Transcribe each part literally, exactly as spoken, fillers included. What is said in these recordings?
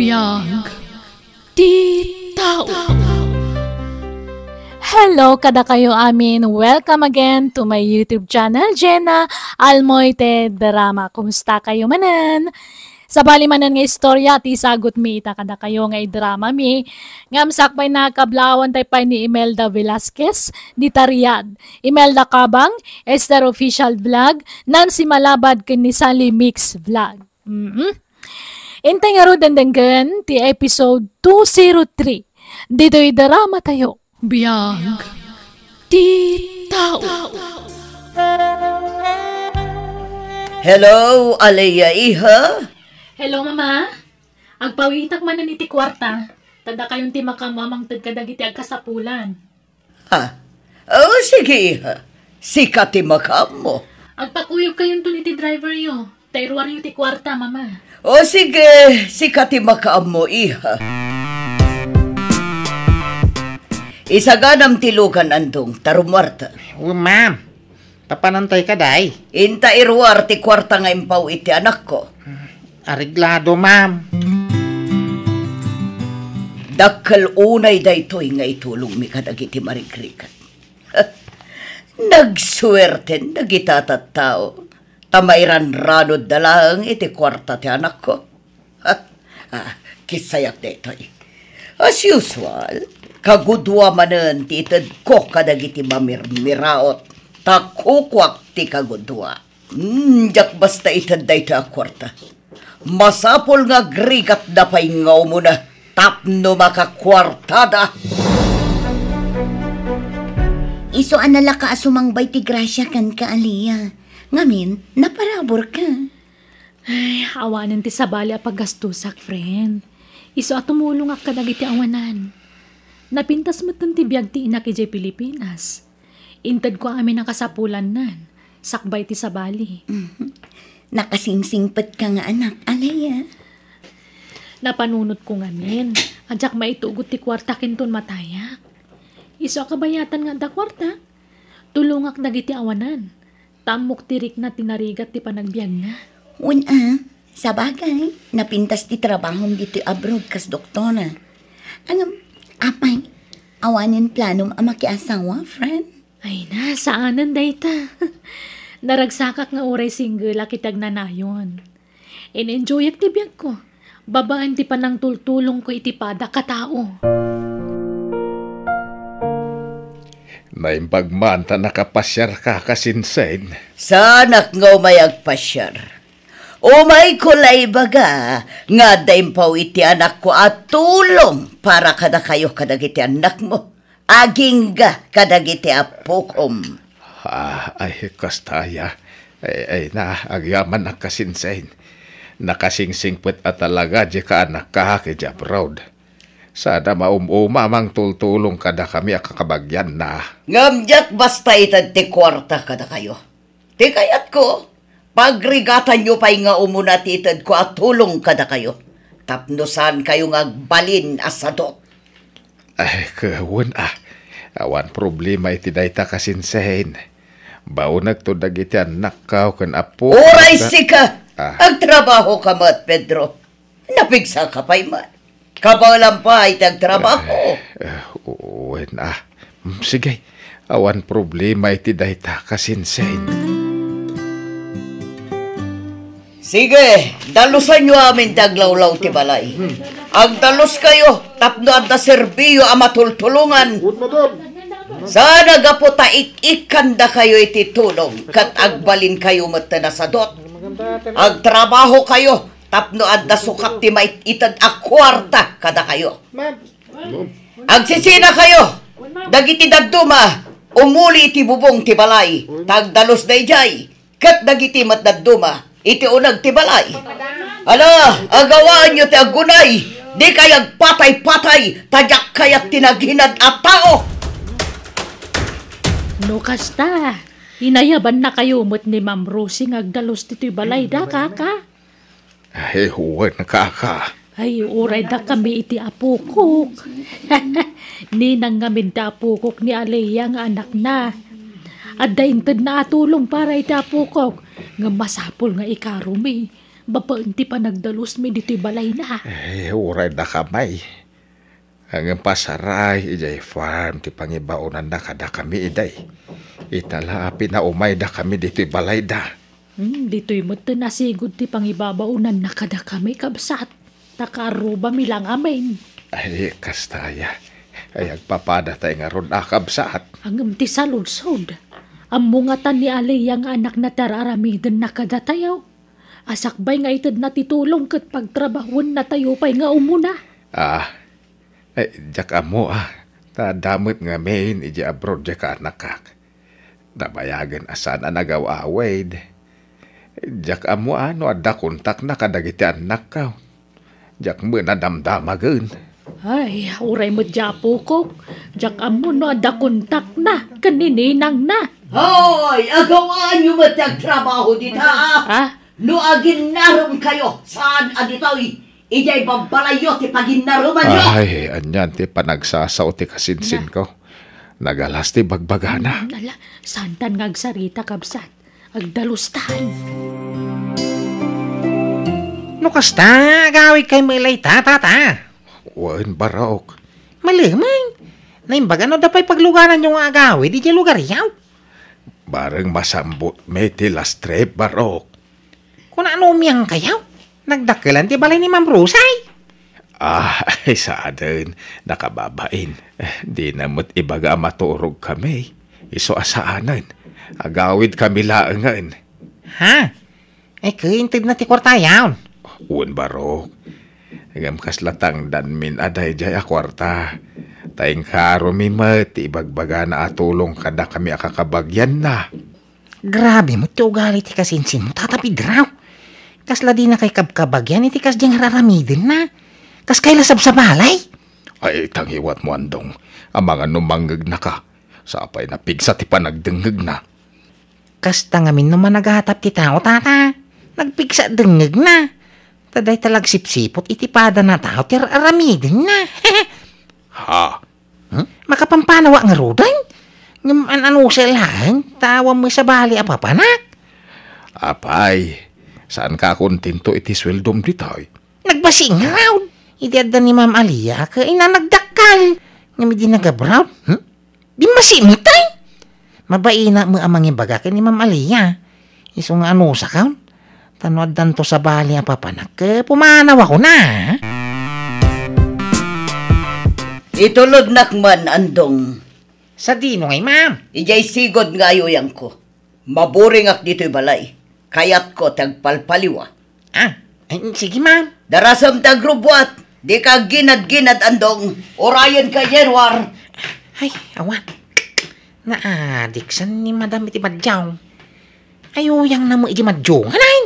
Biag ti tao. Hello, kadakayo amin. Welcome again to my YouTube channel, Jenna Almoite Drama. Kumusta kayo manen? Sabali manen nga istorya ti isagutmi ita kadakayo nga idramami, ngem sakbay, nakablawan tayo pay ni Imelda Velasquez, di Tariad, Imelda Cabang, Esther Official Vlog, Nancy Malabad, ken ni Sally Mix Vlog. Mhm. Intay ngarud, denggen ti episode two zero three ditoy drama tayo. Biag ti tao. Hello, Alea, iha? Hello, Mama. Agpawitak manen iti kuarta. Ta dakayon ti makaammo a mangted kadagiti agkasapulan. Ah, oh, sige, iha. Sika ti makaammo. Agpakuyogkayonton iti driveryo. Ta iruaryo ti kuarta, Mama. O sige, sika ti makaammo, iha. Isaganam ti lugan, Andong, ta rumuarta. O, ma'am. Papanantay ka, day? Inta iruar ti kuarta nga impaw iti anakko. Areglado, ma'am. Dakkel unay daytoy nga itulongmi kadagiti marigrigat. Nagsuerten dagita tattao, ta mairanranodda laeng iti kuarta ti anakko. Ah, kissayak daytoy. As usual, kagudua manen ti itedko kadagiti mamirmiraot, ta kukuak ti kagudua. Hmm, diak basta ited daytoy a kuarta. Masapul nga agrigatda pay nga umuna tapno makakuartada. Isu a nalaka a sumangbay ti grasia kenka, Alea. Ngamin, naparaburka. Ay, awanen ti sabali a paggastusak, friend. Isu a tumulongak kadagiti awanan. Napintas metten ti biag ti inak idiay Pilipinas. Intedko amin a kasapulannan, sakbay ti sabali. Mhm. Nakasingsingpetka nga anak, Alea. Napanunotko ngamin a diak maitugot ti kuarta kinton matayak. Isu a kabayatan nga adda kuarta, tulongak dagiti awanan. Ta ammok ti rikna ti narigat ti panagbiagna. Wen a, sabagay, napintas ti trabahom ditoy abroad kas doktora. Ngem, apay, awanen planom a makiasawa, friend? Ay na, saanen dayta. Naragsakak nga uray single-ak iti agnanayon. In-enjoyak ti biagko, babaen ti panangtultulongko iti padak a tao. Naimbag man ta nakapasiarka, kasinsin. Saanak nga umay agpasiar. Umayko la ibaga nga adda impaw iti anakko a tulong para kadakayo kadagiti annakmo. Agingga kadagiti appokom. Ah, ay, kasta aya. Ay, ay na, agyamanak, kasinsin. Nakasingsingpet a talaga di kaanakka iti abroad. Sada maum-uma a mangtultulong kadakami a kakabagianna. Ngem diak basta ited ti kuarta kadakayo. Ti kayatko, pagrigatanyo pay nga umuna ti itedko a tulong kadakayo, tapno saankayo nga agbalin a sadot. Ay, ket wen a, awan problema iti dayta, kasinsin. Baonekto dagiti annakko ken appo. Uray sika, ah, agtrabahoka met, Pedro. Napigsaka pay man. Kabaelam pay ti agtrabaho. Eh, eh, wen a. Mm, sige, awan problema iti dayta, kasinsin. Sige, dalusanyo amin ti aglawlaw ti balay. Agdaluskayo tapno adda serbiyo a matultulongan. Saan a gapu ta ik-ikkandakayo iti tulong ket agbalinkayo met a nasadot. Agtrabahokayo tapno adda sukat ti maited a kuarta kadakayo. Agsisinakayo dagiti dadduma umuli iti bubong ti balay, ta agdalusda idiay, ket dagiti met dadduma iti uneg ti balay. Ala, agawaanyo ti aggunay, dikay agpatay-patay, ta diak kayat ti naghinad a tao. No kasta, inayabannakayo met ni Ma'am Rosie nga agdalus ditoy balayda, kaka? Ay, wen, kaka. Ay, uray dakami iti apokok. Ninang ngamin ti apokok ni Alea nga anakna. Adda intedna a tulong para iti apokok, ngem masapul nga ikarumi. babaen ti panagdalusmi ditoy balayna. Eh, uray dakami. Ngem pasaray, idiay farm ti pangibaonanna kadakami idi. Ita la a pinaumay dakami ditoy balayda. Hmm, ditoy met ti nasigud ti pangibabaonanna kadakami, kabsat. Ta kaarrubami la ngamin. Ay, kasta aya. Ay, agpapadatayo ngarud a, kabsat. Ngem ti saludsod, ammo ngata ni Aliyah nga anakna ti ar-aramidenna kadatayo? A sakbay nga itedna ti tulong ket pagtrabahuennatayo pay nga umuna. Ah, ay, diak ammo, ah. Ta adda met ngamin idiay abroad diay kaanakak. Nabayagen a saan a nagaw-awid. Diak ammo a no adda kontakna kadagiti annakko. Diak met a damdamagen. Ay, uray met diay apokok. Diak ammo no adda kontakna ken ni ninangna. Hoy, agawaanyo met ti agtrabaho dita, ah. Ah? No aginnaremkayo, saan a ditoy, idiay babbalayyo ti paginnaremanyo. Ay, anian ti panagsasao ti kasinsinko. Nagalas ti bagbagana. Hmm, ala, saantan nga agsarita, kabsat. Agdalustan. No kasta, agawidkay met la ita, tata. Wen, Barok. Malemeng. Naimbag no adda pay paglugananyo nga agawid idiay lugaryo. Bareng masambutmi ti last trip, Barok. Kuna no umiangkayo? Nagdakkelan ti balay ni Ma'am Rosay. Ah, ay, saanen, nakababain. Eh, dina met ibaga a maturogkami. Isu a saanen. Agawidkami laengen. Ha? Ay, ket intedna ti kuartayo. Wen, Barok. Ngem kasla tangdanmin a daydiay a kuarta. Ta inkaromi met ti ibagbagana a tulong kadakami a kakabagianna. Grabe met ti ugali ti kasinsinmo, Tata Pedro. Kasla dinakay kabkabagian iti kasdiay nga ar-aramidenna. Kaskay la sabsabalay. Ay, tangiwatmo, Andong. Amangan no mangngegnaka. Sapay napigsa ti panagdengngegna. Kasta ngamin no managatap ti tao, Tata. Nagpigsa dengngegna. Ta dayta la agsipsiput iti padana a tao ti ar-aramidenna. Ha? Hmm? Makapampanawa ngaruden? Ngem an-anusa laeng, ta awan met sabali a papanak. Apay, saanka a kontento iti sueldom ditoy? Nagbasi ngarud. Idi adda ni Ma'am Aliyah, ket inna nagdakkel. Ngem idi nag-abroad, hmm? Bimmasi met ay. Mabaina met a mangibaga ken ni Ma'am Aliyah. Isu nga anusakon. Ta no addanto sabali a papanak, ket pumanawakon a. Itulodnak man, Andong. Sadino ngay, ma'am? Idiay sigud nga ayuyangko. Maburingak ditoy balay. Kayatko ti agpalpaliwa. Ah, ay, sige, ma'am. Darasem ti agrubbuat. Dika agginad-ginad, Andong. Urayenka, Januar. Ay, awan. Naadiksan ni madam iti badyaw. Ayuyangna met iti madyo. Hanay!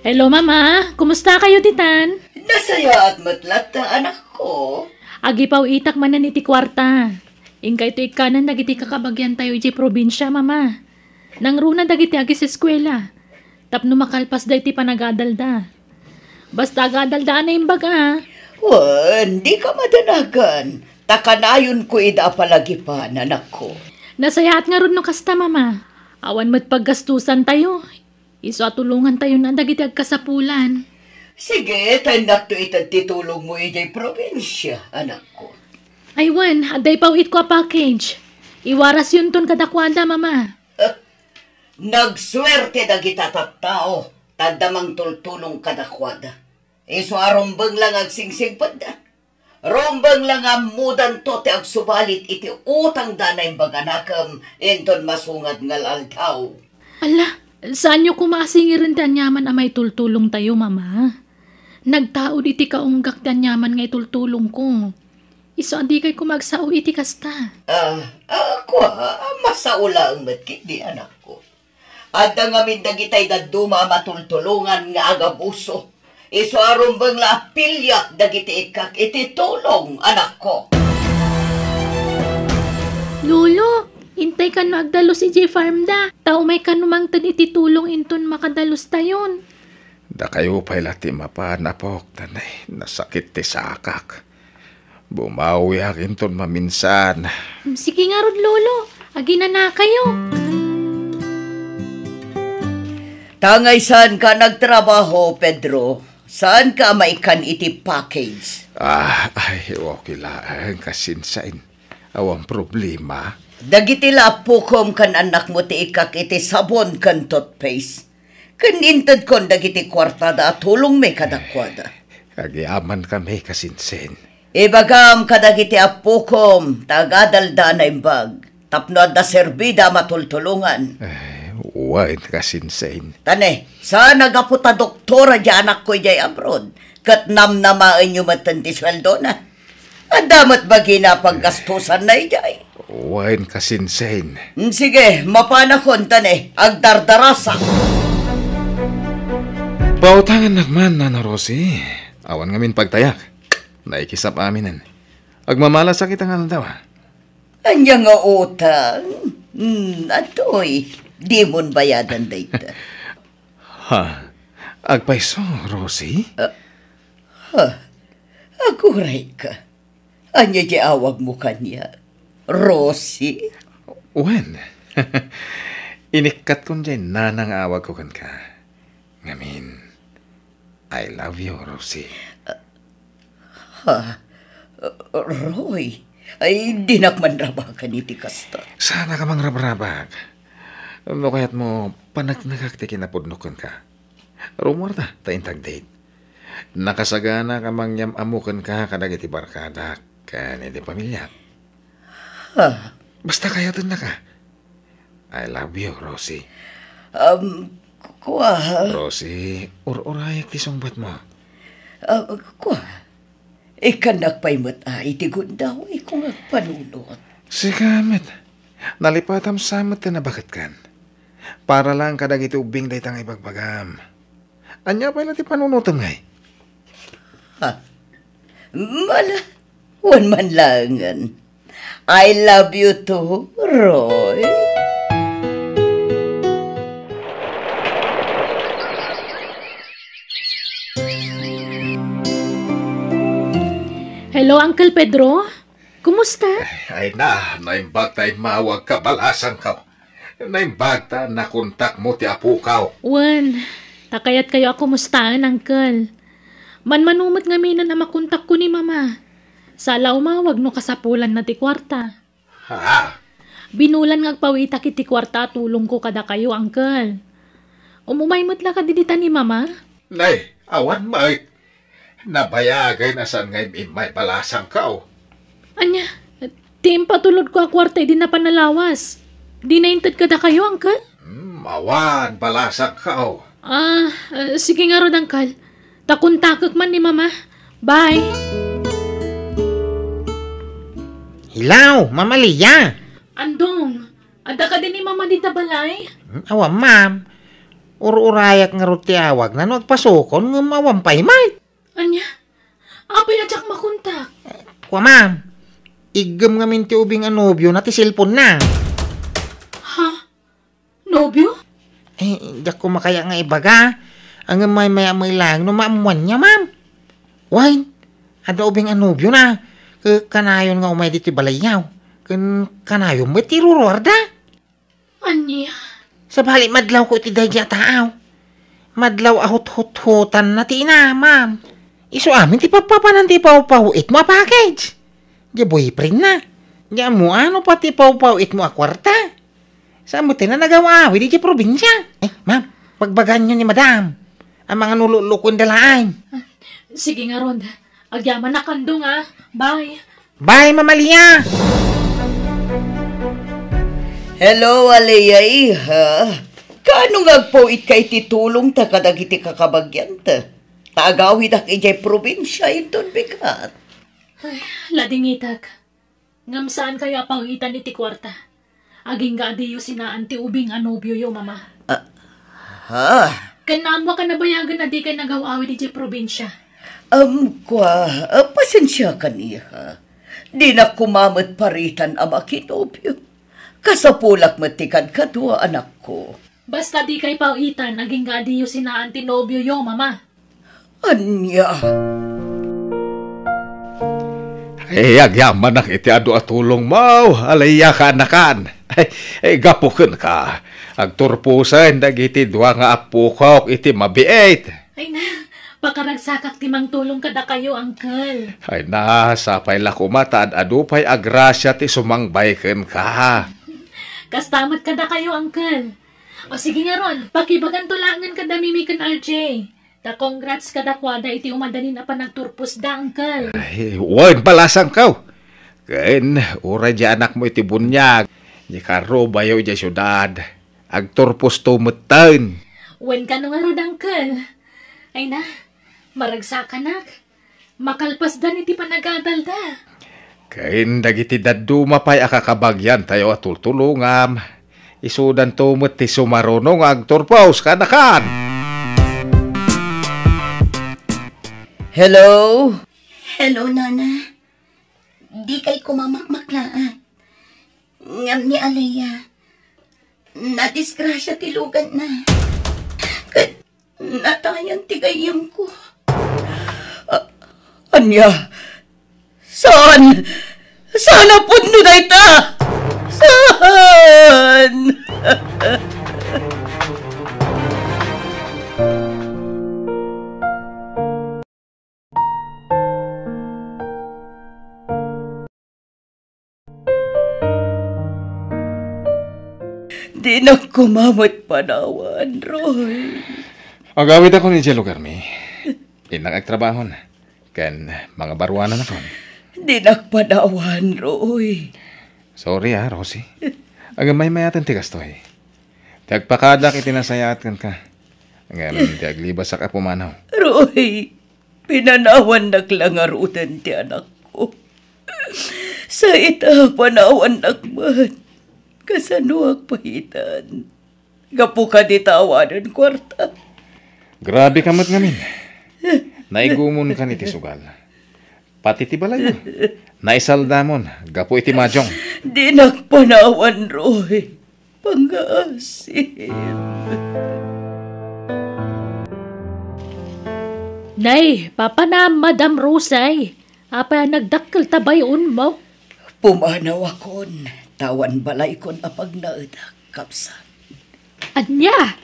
Hello, Mama. Kumusta kayo ditan? Nasayaat met latta, anakko. Agipaw-itak manen iti kuarta. Inkayto ikkanan dagiti kakabagiantayo idiay probinsia, Mama. Nangruna dagiti agiseskuela tapno makalpasda iti panagadalda. Basta agadalda a naimbag a. Wen, dika madanagan, ta kanayonko ida a palagipan, anakko. Nasayaat ngarud no kasta, Mama. Awan met paggastusantayo. Isu a tulongantayon a dagiti agkasapulan. Sige, ta innakto ited ti tulongmo idiay probinsia, anakko. Ay wen, adda ipaw-itko a package. Iwarasyonton kadakuada, Mama. Eh, nagsuerte dagita tattao, ta adda mangtultulong kadakuada. Isu a rumbeng la nga agsingsingpetda. Rumbeng la nga ammodanto ti agsubalit iti utangda a naimbag a nakem inton masungad nga al-aldaw. Ala, saanyo koma a singiren ti aniaman a maitultulongtayo, Mama? Nagtaud iti kaunggak ti aniaman nga itultulongko. Isu a dikay koma agsao iti kasta. Ah, ah, kua, masao laeng met ketdi, anakko. Adda ngamin dagitay dadduma a matultulongan nga agabuso. Isu a rumbeng la a piliak dagiti ikkak iti tulong, anakko. Lolo, intay kano agdalus idiay farm da. Ta umay kano mangted iti tulong inton makadalustayon. Dakayo pay la ti mapan, apok, ta nay, nasakit ti sakak. Bumawiak inton maminsan. Sige ngarud, Lolo. Aginanakayo. Ta ngay saanka nagtrabaho, Pedro? Saanka a maikkan iti package? Ah, ay, okay laeng, kasinsain. Awan problema. Dagiti la appokom ken annakmo ti ikkak iti sabon ken toothpaste. Ken intedkon dagiti kuartada a tulongmi kadakuada. Agyamankami, kasinsin. Ibagam kadagiti appokom ta agadalda a naimbag tapno adda serbida a matultulongan. Eh, wen, kasinsin. Ta ne, saan a gapu ta doktora diay anakko idiay abroad, ket namnamaenyo metten ti sueldona. Adda met bagina a paggastosanna idiay. Wen, kasinsin. Mm, sige, mapanakon ta ne, agdardarasak. Pautangannak man, Nana Rosie. Awan ngamin pagtayak. Naikisap aminen. Agmamalasak ita nga aldaw, a. Ania nga utang? Hmm, atoy, dimon bayadan dayta. Ha? Agpayso, Rosie? Ah, ha? Agurayka. Ania ti awagmo kaniak? Rosie? Wen, inikkatkon diay nana nga awagko kenka. Ngamin, I love you, Rosie. Ha? Roy, ay, dinak man rabakan iti kasta. Saanka mangrabrabak. No kayatmo, paneknekak ti kinapudnok kenka. Rumuarta, ta intag date. Nakasaganaka mangyam-ammo kenka kadagiti barkadak ken iti pamiliak. Ha? Basta kayatennaka. I love you, Rosie. Um, kua. Rosie, ur-urayak ti sungbatmo. Ah, kua. Ikkannak pay met a iti gundawayko nga agpanunot. Sika met. Nalipatam sa met ti nabaketkan. Para lang kadagiti ubbing dayta nga ibagbagam. Ania pay la ti panunotem ngay? Ha? Mala, wen man laengen. I love you too, Roy. Hello, Uncle Pedro? Kumusta? Ay na, naimbag ta immawagka, balasangko. Naimbag ta nakontakmo ti apokaw. Wen, ta kayatkayo a kumustaen, Uncle. Manmano met ngaminen a makontakko ni Mama. Saan la umawag no kasapulanna ti kuarta. Ha? Binulan nga agpawitak iti kuarta a tulongko kadakayo, Uncle. Umumay met la kadi dita ni Mama? Nay, awan met. Nabayagen a saan nga im-immay, balasangko. Ania, ti impatulodko a kuarta idi napan a lawas. Dina inted kadakayo, Uncle? Hmm, awan, balasangko. Ah, eh, sige ngarud, Uncle. Ta kontakek man ni Mama. Bye. Hello, Mama Lia. Andong, adda kadi ni Mama dita balay? Hmm, awan, ma'am. Ur-urayak ngarud ti awagna no agpasukon, ngem awan pay met. Ania? Apay a diak makontak? Kua, ma'am. Iggem ngamin ti ubing a nobiona ti cellphone-na. Ha? Nobio? Eh, diak koma kaya nga ibaga. Ngem maymay-am met laeng no maammoanyo, ma'am. Wen, adda ubing a nobiona. Ke-, kanayon nga umay ditoy balayyo. Ken kanayon met ti iruruarda. Ania? Sabali, madlawko iti daydi a tao. Madlaw a huthuthutanna ti ina, ma'am. Isu amin ti pappapanan ti pawpaw-itmo a package. Diay boyfriend-na. Diay ammo no pay ti pawpaw-itmo a kuarta. Saan met ti nagaw-awid idiay probinsia? Eh, ma'am, bagbagaanyo ni madam. Amangan no luklukuenda laeng. Sige ngarud. Agyamanak, Andong, a. Bye. Bye, Mama Lia! Hello, Alea, iha. Kaano nga agpaw-itka iti tulongta kadagiti kakabagianta? Ta agawidak idiay probinsia inton bigat. Ay, ladingitak. Ngem saankayo a paw-itan iti kuarta. Agingga a diyo sinaan ti ubing a nobioyo, Mama. Ah, ha? Ken naammoak a nabayagen a dikay nagaw-awid idiay probinsia. Am, kua, ah, pasensiakan, iha. Dinak koma met paritan a makinobio. Kasapulak met ti kadkadua, anakko. Basta dikay paw-itan, agingga a diyo sinaan ti nobioyo, Mama. Ania? Ay, agyamanak iti adu a tulongmo, Alea, kaanakan. Ay, ay, gapu kenka, agturposen dagiti dua nga appokok iti mabiit. Ay na, pakaragsakak ti mangtulong kadakayo, Uncle. Ay na, sapay la koma ta ad-adu pay a grasia ti sumangbay kenka. Kasta met kadakayo, Uncle. O sige ngarud, pakibaganto laengen kada Mimi ken R J. Ta congrats kadakuada iti umadanin a panagturposda, Uncle. Ay, wen, balasangko. Ken, uray di anakmo iti buniag, di karubayo idiay siudad, agturposto metten. Wen kano ngarud, Uncle. Ay na, maragsakanak. Makalpasdan iti panagadalda. Ken dagiti dadduma pay a kakabagiantayo a tultulongam, isudanto met ti sumaruno nga agturpos kanakan. Hello? Hello, Nana. Dikay koma makmaklaat. Ngem ni Alea, nadisgrasia ti luganna. Ket natayan ti gayyemko. A-, ania? Saan? Saan a pudno dayta? Saan? Dinak koma met panawan, Roy. Agawidakon idiay lugarmi. Innak agtrabahon. Ken mangabaruananakon. Dinak panawan, Roy. Sorry, ah, Rosie. Agmaymayaten ti kastoy. Ti agpakadak iti nasayaat kenka. Ngem ti aglibasak a pumanaw. Roy, pinanawannak la ngaruden ti anakko. Sa ita, panawannak met. Kasanoak pay itan? Gapu kadi ta awanen kuarta. Grabe ka met ngamin. Naigumonkan iti sugal. Pati ti balaymo. Naisaldamon gapu iti majong. Dinak panawan, Roy. Pangngaasim. Nay, papanam, Madam Rosay. Apay a nagdakkel ta bay-onmo? Pumanawakon, ta awan balaykon a pagnaedak, kabsat. Ania?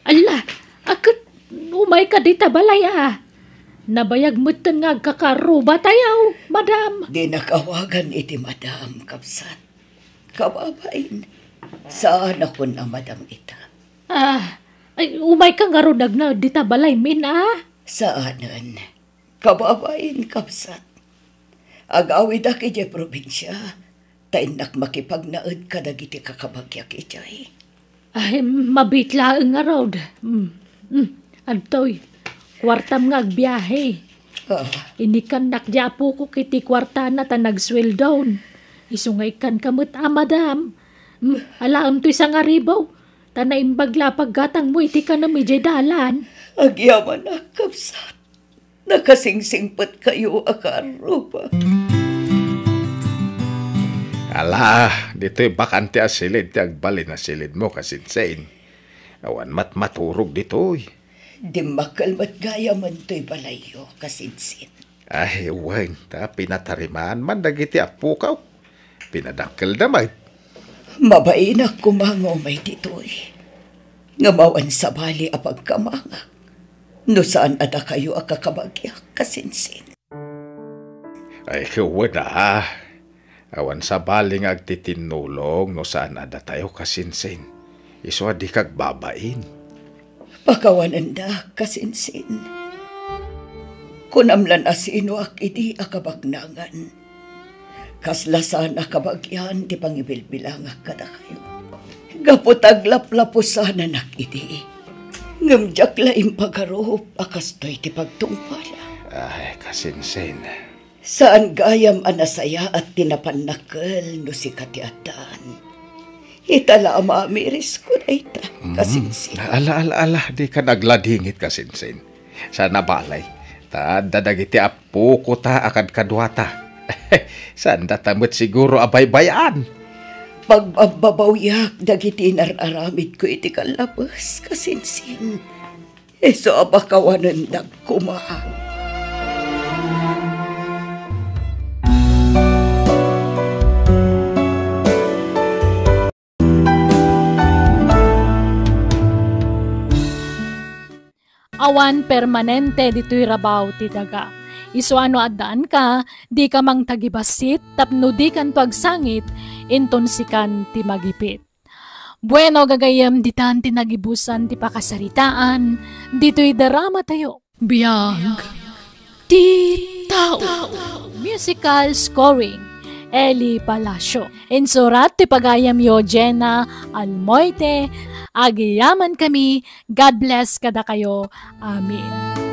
Alla, a ket umayka dita balay a. Nabayag metten nga agkakarubatayo, madam. Dinak awagan iti madam, kabsat. Kababain, saanakon a madam ita. Ah, ay, umayka ngarud agnaed dita balaymin a? Saanen. Kababain, kabsat. Agawidak idiay probinsia, ta innak makipagnaed kadagiti kakabagiak idiay. Ay, mabiit laeng ngarud. Mm, mm, adtoy, kuartam nga agbiahe. Ah. Inikannak di apokok iti kuartana ta nagsueldon. Isu nga ikkanka met a, madam. Mm, alaem toy sangaribu, ta naimbag la a paggatangmo iti kanem idiay dalan. Agyamanak, kabsat. Nakasingsingpetkayo a kaarruba. Ala, ditoy bakante a silid ti agbalin a silidmo, kasinsin. Awan matmaturog ditoy. Dimmakkel met gayamen toy balayyo, kasinsin. Ay, wen, ta pinatarimaan man dagiti appokaw. Pinadakkelda met. Mabainak koma nga umay ditoy. Ngem awan sabali a pagkamangak no saan a dakayo a kakabagiak, kasinsin. Ay, wen a. Awan sabali nga agtitinnulong no saan a datayo, kasinsin. Isu a dika agbabain. Pakawanendak, kasinsin. Kunam lan a sinoak idi a kabaknangan. Kasla saan a kabagian ti pangibilbilangak kadakayo. Gapu ta aglaplapo sanganak idi. Ngem diak la impagarup a kastoy ti pagtungpala. Ay, kasinsin. Saan gayam a nasayaat ti napannakkel no sika ti addan. Ita la a maamirisko dayta, mm, kasinsin. Ala, ala, ala, dika nagladingit, kasinsin. Saan a balay. Ta adda dagiti appokota a kadkaduata. Saandata met siguro a baybay-an. Pagbabbabawiak dagiti inar-aramidko iti kallabes, kasinsin. Isu a pakawanendak koma. awan permanente ditoy rabaw ti daga. Isu a no addaanka, dika mangtagibassit tapno dikanto agsangit inton sikan ti magipit. Bueno, gagayyem, ditan ti nagibusan ti pakasaritaan ditoy drama tayo. Biag ti tao. Musical scoring, Eli Palacio. Insurat ti pagayamyo, Jenna Almoite. Agyamankami. God bless kadakayo. Amen.